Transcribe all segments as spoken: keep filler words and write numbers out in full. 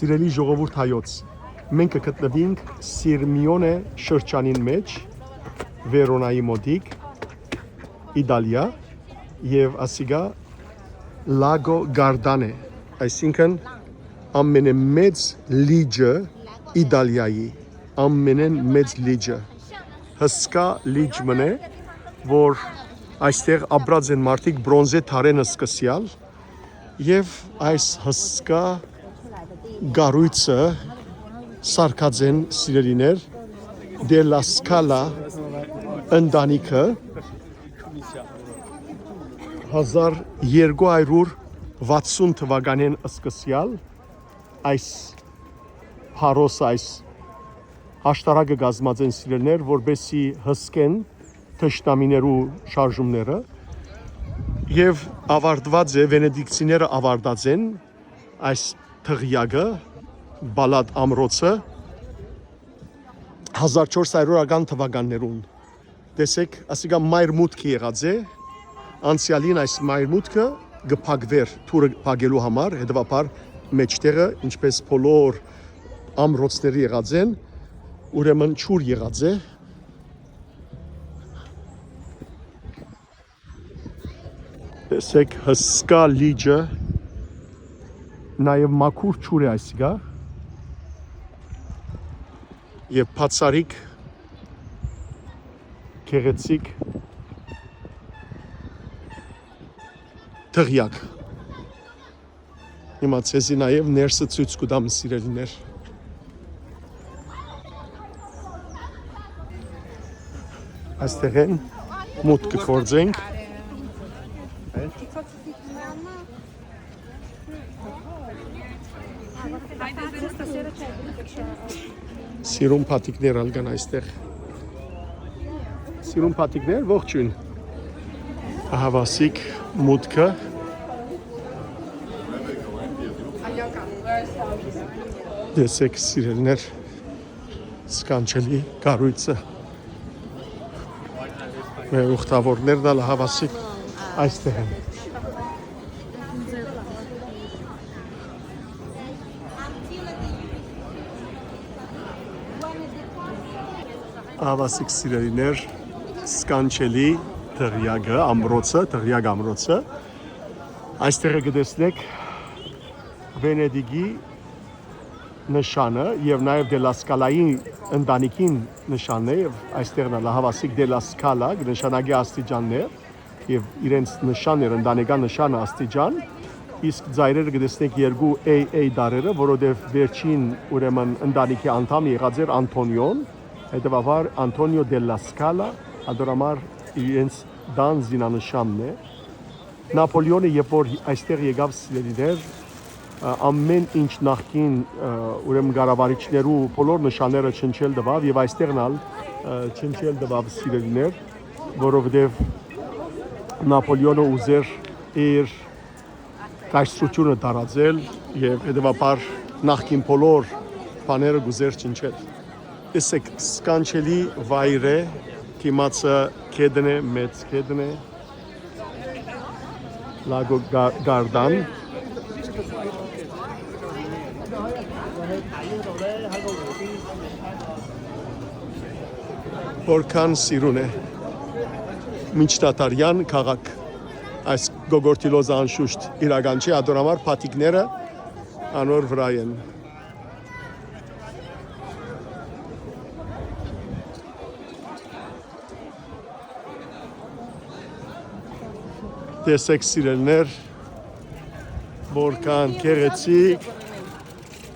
Սիրելի ժողովուրդ հայոց, մենք կը գտնուինք Սիրմիոնե շրջանին մէջ, Վերոնայի մօտիկ, Իտալիա, եւ ասիկա Լագո Գարդան է, այսինքն՝ ամենամեծ լիճը Իտալիայի, ամենեն մեծ լիճը։ Հսկայ լիճ մըն է, որ այստեղ ապրած են մարդիկ բրոնզե դարէն սկսեալ, եւ այս հսկայ կառոյցը սարքած են, սիրելիներ, Դելա Սկալա ընտանիքը հազար երկու հարյուր վաթսուն թուականէն սկսեալ այս փարոսը, այս աշտարակը կազմած են, սիրելիներ, որպեսզի հսկեն թշնամիներու շարժումները, եւ աւարտուած է, վենետիկցիները աւարտած են այս թղիակը, Պալատ ամրոցը, հազար չորս հարիւր թուականներուն։ Տեսեք, ասիկա մայր մուտքը եղած է, անցեալին այս մայր մուտքը կը փակուէր դուռը փակելու համար, հետեւաբար մէջտեղը, ինչպէս բոլոր ամրոցները եղած են, ուրեմն ջուր եղած է։ Տեսեք, հսկայ լիճը, նաեւ մաքուր ջուր է այսիկա, եւ բացառիկ գեղեցիկ թղիակ։ Հիմա ձեզի նաեւ ներսը ցոյց կու տամ, սիրելիներ։ Այստեղէն մուտք կը գործենք։ Սիրուն փաթիքներ ալ կան այստեղ։ Սիրուն փաթիքներ, ողջոյն։ Ահավասիկ մուտքը։ Տեսեք, սիրելիներ, սքանչելի կառոյցը։ Մեր ուխտավորներն ալ ահավասիկ այստեղ են։ Ահավասիկ, սիրելիներ, սքանչելի թղիակը, ամրոցը, թղիակ ամրոցը։ Այստեղ կը տեսնեք Վենետիկի նշանը եւ նաեւ Դելա Սկալայի ընտանիքին նշանն է, եւ այստեղն ալ ահավասիկ Դելա Սկալա կը նշանակի աստիճաններ, եւ իրենց նշան էր, ընտանեկան նշանը, աստիճան, իսկ ծայրերը կը տեսնեք երկու A A տառերը, որովհետեւ վերջին, ուրեմն, ընտանիքի անդամ եղած էր Անտոնիոն, հետեւաբար Անտոնիո Դելա Սկալա, ատոր համար իրենց տան զինանշանն է։ Նապոլեոնը, երբ որ այստեղ եկաւ, սիրելիներ, ը, ամեն ինչ նախկին, ը, ուրեմն կառավարիչներու բոլոր նշանները չնչել տուաւ եւ այստեղն ալ, ը, չնչել տուաւ, սիրելիներ, որովհետեւ Նապոլեոնը ուզեր իր կայսրութիւնը տարածել եւ հետեւաբար նախկին բոլոր բաները կուզեր չնչել։ Տեսեք, սքանչելի վայր է, դիմացը գետն է, մեծ գետն է, Լագո Գա-, Գարդան։ Որքան սիրուն է, միջնադարյան քաղաք։ Այս կոկորտիլոզը անշուշտ իրական չի, ատոր համար փաթիքները անոր վրայ են։ Տեսեք, սիրելիներ, որքան գեղեցիկ,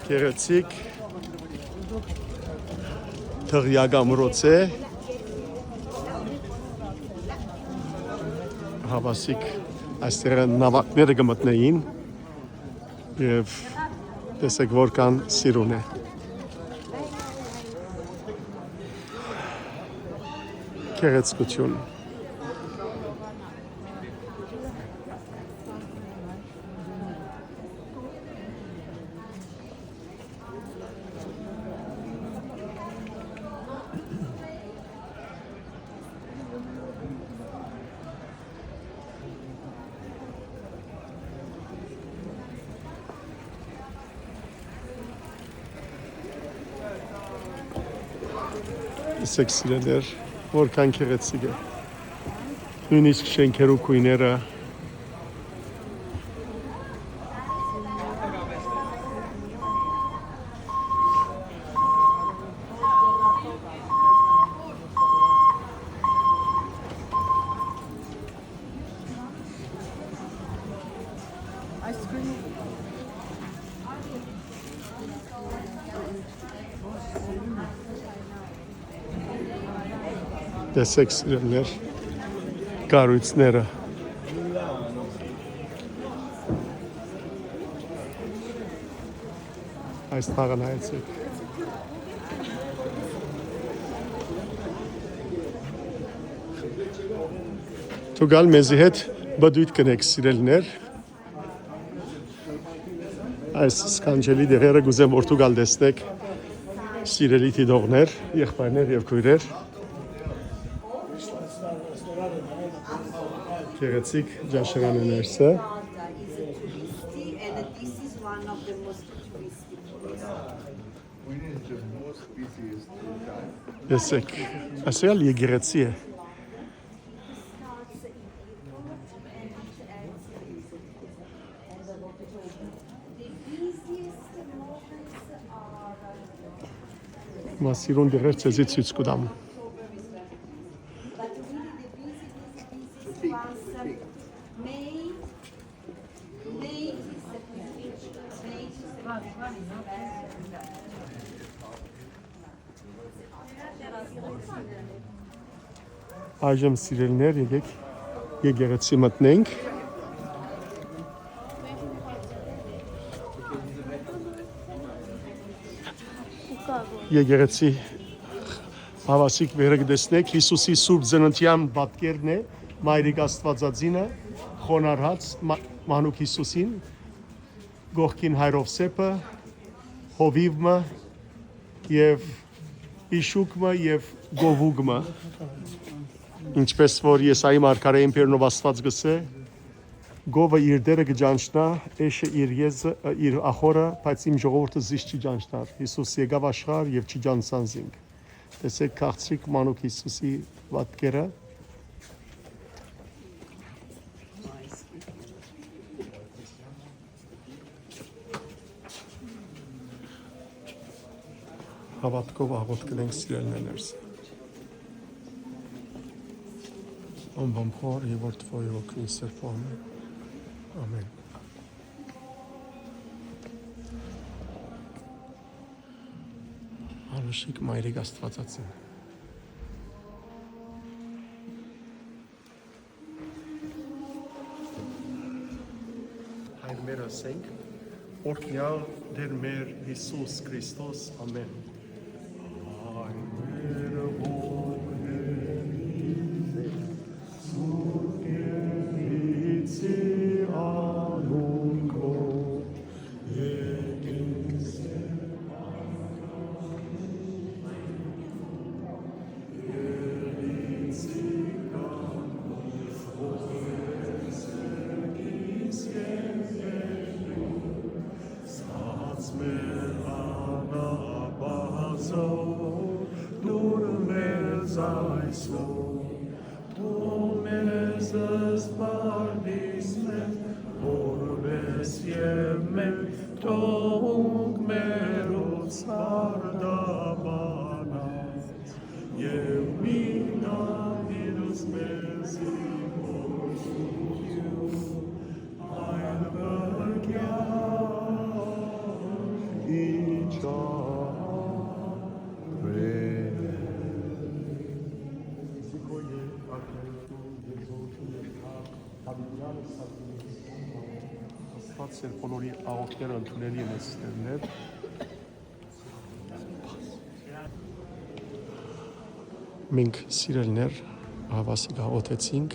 գեղեցիկ թղիակ ամրոց է։ Հաւասիկ, այստեղ նաւակները կը մտնեին եւ տեսեք, որքան սիրուն է։ Գեղեցկություն։ Տեսեք, սիրելիներ, որքան գեղեցիկ է։ Նոյնիսկ շէնքերու գոյները։ Տեսեք, սիրելիներ, կառոյցները։ Այս թաղը նայեցեք։ Դուք ալ մեզի հետ պտոյտ կ'ընէք, սիրելիներ։ Այս սքանչելի դեղերը կ'ուզեմ որ դուք ալ տեսնէք, սիրելի դիտողներ, եղբայրներ եւ քոյրեր։ Գեղեցիկ ճաշարանը ներսը։ Տեսեք, ասել եկեղեցի է։ Մա սիրուն դեղեր ձեզի ցոյց կու տամ։ Այժմ, սիրելիներ, եկեք եկեղեցի մտնենք։ Եկեղեցի հաւասիկ վերը կը տեսնէք, Յիսուսի Սուրբ Ծննդեան պատկերն է, Մայրիկ Աստուածածինը խոնարհած մա-, մանուկ Յիսուսին, կողքին Հայրովսեփը, հովիւ մը եւ իշուկ մը եւ գովուկ մը, ինչպես որ Եսայի մարգարէին բերնով Աստուած կ'ըսէ. «Գովը իր դերը կը ճանչնայ, էշը իր եզը, իր ախորը, բայց իմ ժողովուրդը զիս չի ճանչնար»։ Յիսուս եկաւ աշխարհ եւ չի ճանչցան զինք։ Տեսեք քաղցրիկ մանուկ Յիսուսի պատկերը։ Հաւատքով աղօթք կ'ընենք, սիրելիներս։ Անվան Հօր եւ Որդի եւ Հոգին Սրբու անունով։ Ամէն։ Անուշիկ Մայրիկ Աստուածածին։ Հայր մեր ասենք, օրհնեալ Տէր մեր Յիսուս Քրիստոս, ամէն։ Հայր մեր, որ գնէր Սուրբ Գեղեցի անունքով, եկին սեր Սաց մեր անապազով, դուր մեզ այսօր, թող մեզ սպառնիս մէկ, որպէս եւ մենք թողունք մերոց սարդաբանած, եւ մի դատինս մեզի փորձութիւն, այլ վրկեալ իջանք։ Աստուած Տէր բոլորի աղօթքները ընդունելի է, սիրելիներ։ Մենք, սիրելիներ, հաւասիկ աղօթեցինք։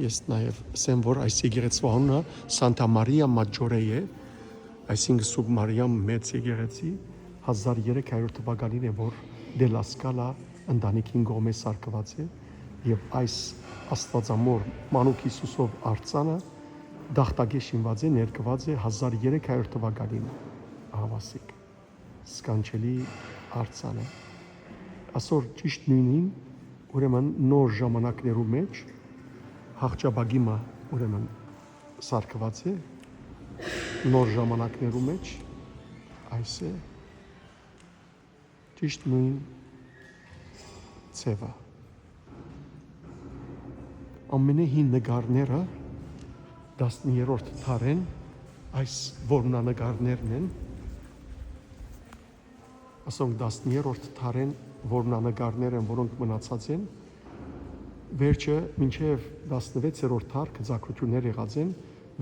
Ես նաեւ ասեմ, որ այս եկեղեցու անունը Սանտա Մարիա Մաջորե է, այսինքն Սուրբ Մարիամ մեծ եկեղեցի, հազար երեք հարյուր թվականին է, որ Դելասկալա ընտանիքին կողմէ սարքուած է, եւ այս աստուածամոր մանուկ Յիսուսով արձանը տախտակէ շինուած է, ներկուած է հազար երեք հարյուր թվականին, հաւասիկ, սքանչելի արձանը։ Ասոր ճիշդ նոյնին, ուրեմն նոր ժամանակներու մէջ, հաղճապակի մը, ուրեմն սարքուած է, նոր ժամանակներու մէջ, այս է, ճիշդ նոյն ձեւը։ Ամենեհին նկարները տասներորդ դարէն, այս որմնանկարներն են, ասոնք տասներորդ դարէն որմնանկարներ են, որոնք մնացած են, վերջը մինչեւ տասնվեցերորդ դար գծագրութիւններ եղած են,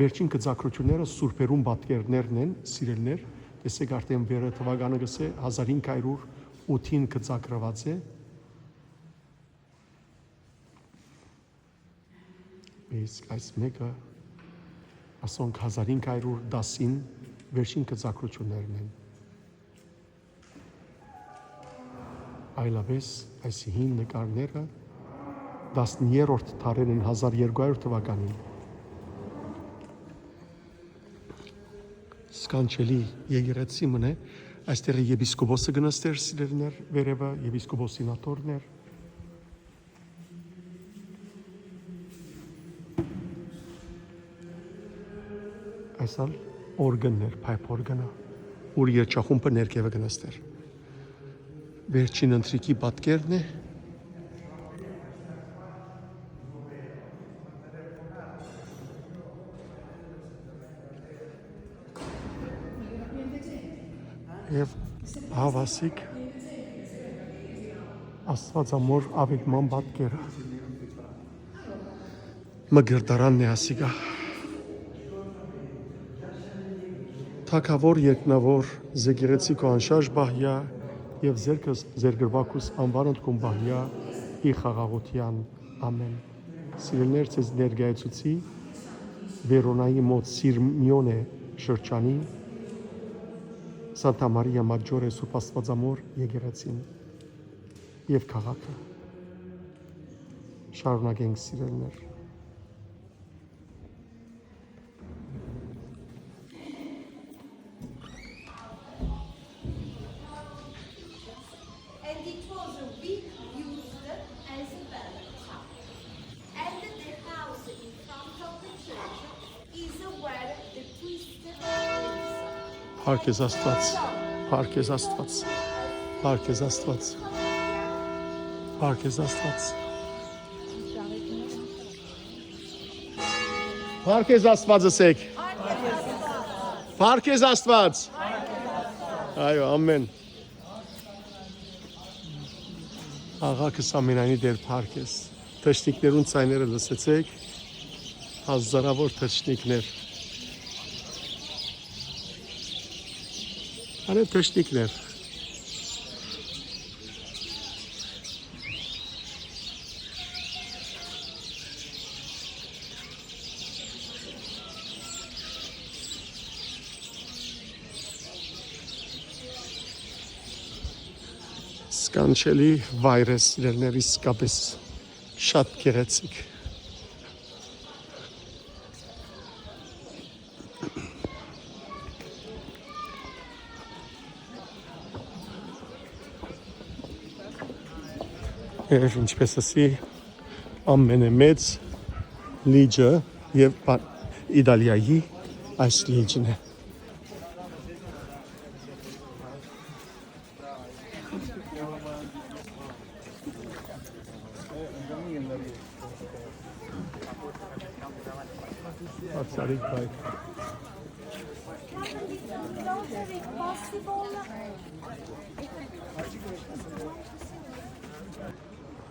վերջին գծագրութիւնները սուրբերուն պատկերներն են, սիրելներ, տեսեք արդեն վերը թվականը գսե հազար հինգ հարյուր ութին գծագրուած է, իսկ այս մէկը, ասոնք հազար հինգ հարյուր տասին վերջին գծագրութիւններն են։ Այլապէս այս հին նկարները տասներորդ դարերն են, հազար երկու հարյուր թվականին։ Սքանչելի եկեղեցի մնե, այստեղ եպիսկոպոսը կնստեր, սիրելիներ, վերևը, եպիսկոպոսին աթոռներ։ Այս ալ օրգաններ, pipe օրգանը, ուր երգչախումբը ներքևը կնստեր։ Վերջին ընթրիքի պատկերն է։ Եւ հավասիկ Աստուածամոր աւետման պատկերը։ Մկրտարանն է ասիկա։ Թագաւոր երկնաւոր, զեկեղեցի քո անշարժ պահյա եւ զերքս զերգրուակուս անվանդ կուն պահյա ի խաղաղութեան։ Ամեն։ Սիրելիներ, ձեզ ներկայացուցի Վերոնայի մոտ Սիրմիոնե շրջանի Սանտա Մարիա Մաջորե Սուրբ Աստվածամոր եկեղեցին եւ քաղաքը։ Շարունակենք, սիրելիներ։ And it was a week used as a bell tower. And the house in front of the church is where the priest lives. Փառք ես Աստված, փառք ես Աստված, փառք ես Աստված, փառք ես Աստված։ Փառք ես Աստված, ըսեք։ Փառք ես Աստված։ Այո, ամեն։ Աղա Քսամինանի դեր փառք ես։ Թշնիկներուն ցայները լսեցեք, հազարավոր թշնիկներ։ Անե թշնիկներ։ Սքանչելի վայր է, սիրելիներ, իսկապէս շատ գեղեցիկ։ Եւ ինչպես ասի, ամենամեծ լիճը եւ պա-, Իտալիայի այս լիճն է։ Բացառիկ, բայց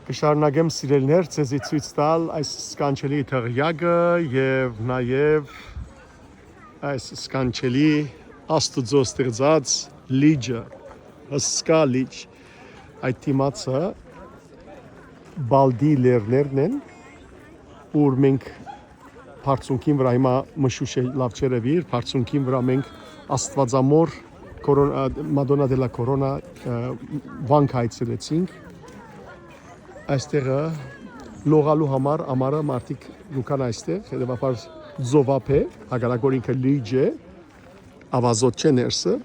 կշարունակեմ, սիրելիներ, ձեզի ցոյց տալ այս սքանչելի թղյակը եւ նաեւ այս սքանչելի Աստուծոյ ստեղծած լիճը, հսկայ լիճ։ Այդ դիմացը Բալտի լեռներն են, ուր մենք բարձունքին վրայ, հիմա մշուշ է, լաւ չերեւիր, բարձունքին վրայ մենք Աստուածամոր Կորոն-, ա, Madonna della Corona, ը, վանք այցելեցինք։ Այստեղը լողալու համար ամառը մարդիկ լուքան այստեղ, հետեւաբար ծովափ է, հակառակորդ ինքը լիճ է, ավազոտ չէ ներսը,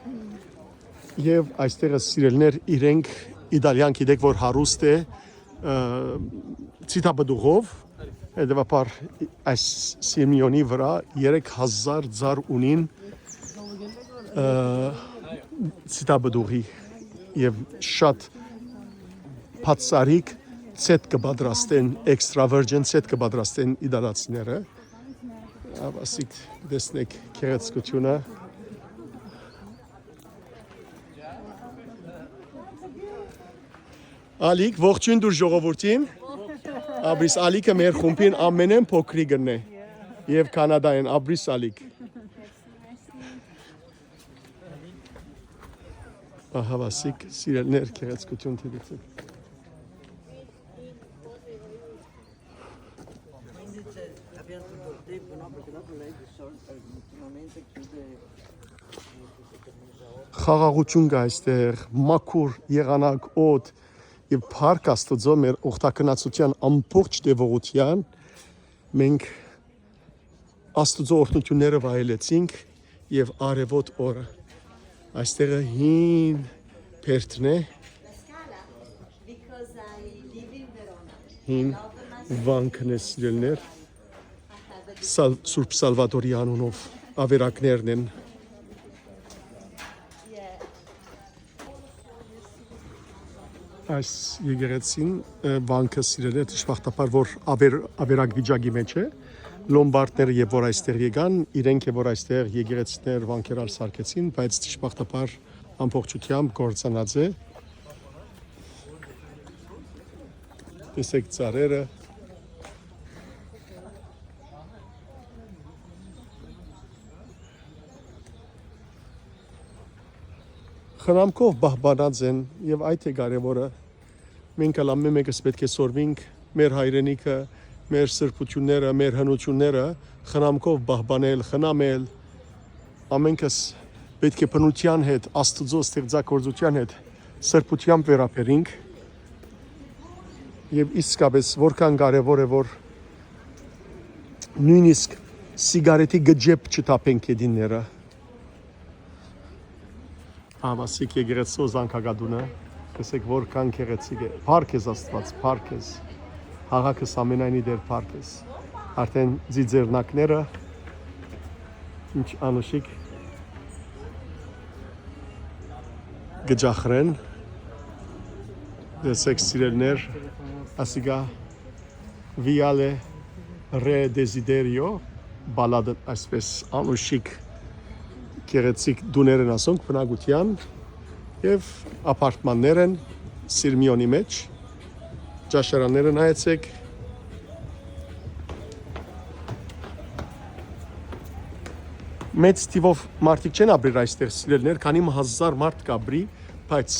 եւ այստեղը սիրելիներ իրենք Իտալիան գիտեք որ հարուստ է, ը, ցիտապտուղով, հետեւաբար այս Սիրմիոնի վրայ երեք հազար ծառ ունին, ը, ցիտապտուղի, եւ շատ բացառիկ ցետ կը պատրաստեն, extra virgin ցետ կը պատրաստեն իտալացիները։ Ա, ասիկ տեսնեք գեղեցկությունը։ Ալիք, ողջույն տուր ժողովուրդին։ Ապրիս Ալիքը մեր խումբին ամենէն փոքրիկն է։ Եւ Կանադայէն, ապրիս Ալիք։ Ահա, ասիկ, սիրելիներ, գեղեցկություն դիտեցեք։ Խաղաղություն կա այստեղ, մաքուր եղանակ, օդ եւ փառք Աստուծոյ մեր ուխտագնացութեան ամբողջ տեւողութեան։ Մենք Աստուծոյ օրհնութիւնները վայելեցինք եւ արեւոտ օրը։ Այստեղը հին բերդն է, հին վանքն է, սիրելիներ, Սալ-, Սուրբ Սալվատորի անունով ավերակներն են։ Այս եկեղեցին, ը, վանքը, սիրելիներ, դժբախտաբար որ ավեր-, ավերակ վիճակի մէջ է, լոմբարդները եւ որ այստեղ եկան, իրենք է որ այստեղ եկեղեցիներ, վանքեր ալ սարքեցին, բայց դժբախտաբար ամբողջությամբ կործանած է։ Տեսեք ծառերը։ Խնամքով պահպանած են, եւ այդ է կարեւորը։ Մենք ալ ամեն մեկս պէտք է սորվինք մեր հայրենիքը, մեր սրբութիւնները, մեր հնութիւնները խնամքով պահպանել, խնամել։ Ամենքս պէտք է բնութեան հետ, Աստուծոյ ստեղծագործութեան հետ սրբութեամբ վերաբերինք։ Եւ իսկապէս որքան կարեւոր է, որ նոյնիսկ սիգարետի գջեփ չթափենք գետինները։ Ահա, ասիկ եկեղեցու զանգակատունը, տեսեք որքան գեղեցիկ է։ Փառք ես Աստուած, փառք ես։ Հաղաքս ամենայնի Տէր, փառք ես։ Արդեն ծիծեռնակները, ինչ անուշիկ, կը ջախրեն։ Տեսեք, սիրելիներ, ասիկա Վիալե Ռե Դեզիդերիո, բալադը այսպես անուշիկ գեղեցիկ տուներ են ասոնք բնակության եւ ափարտմաններ են Սիրմիոնի մեջ, ճաշարանները նայեցեք։ Մեծ թիվով մարդիկ չեն ապրիր այստեղ, սիրելիներ, քանի մը հազար մարդ կապրի, բայց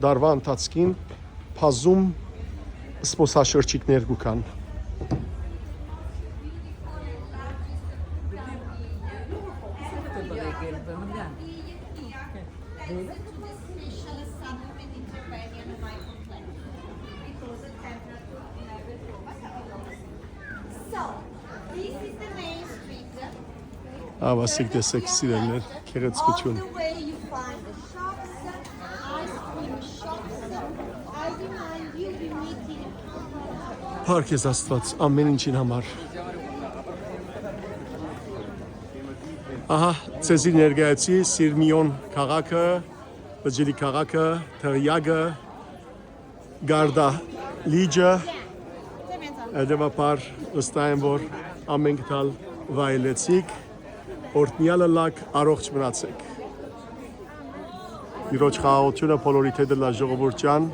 տարուայ ընթացքին բազում զբօսաշրջիկներ կու գան։ Ահա, ասիկ տեսեք, սիրելիներ, գեղեցկություն։ Փառք ես Աստուած ամեն ինչին համար։ Ահա, ձեզի ներկայացի Սիրմիոն քաղաքը, Լճելի քաղաքը, Թղիակը, Գարդա լիճը, հետեւաբար վստահ եմ, որ ամենքդ ալ վայելեցիք, օրհնյալը լաք, առողջ մնացեք։ Տիրոջ խաղաղությունը բոլորիդ հետ ըլլայ, ժողովուրդ ջան,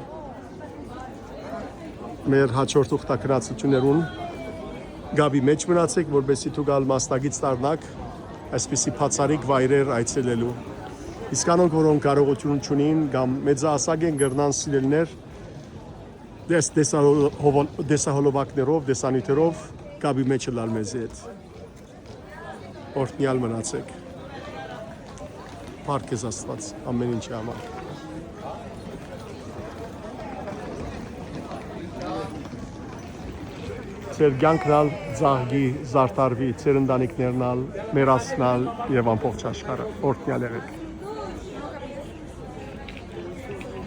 մեր հաջորդ ուխտագնացություններուն գաբի մեջ մնացեք, որպեսզի դուք ալ մասնակից դառնաք այսպիսի բացառիկ վայրեր այցելելու։ Իսկ անոնք, որոնք կարողություն չունին կամ մեծահասակ են, կրնան սիրելիներ, դես-, դեսահոլովակներով, դեսանիւթերով կապի մեջ ըլլալ մեզի հետ։ Օրհնեալ մնացեք։ Փառք ես Աստուած ամեն ինչի համար։ Ձեր կյանքն ալ ծաղկի, զարդարուի, ձեր ընտանիքներն ալ, մեր ազգն ալ եւ ամբողջ աշխարհը։ Օրհնեալ եղեք։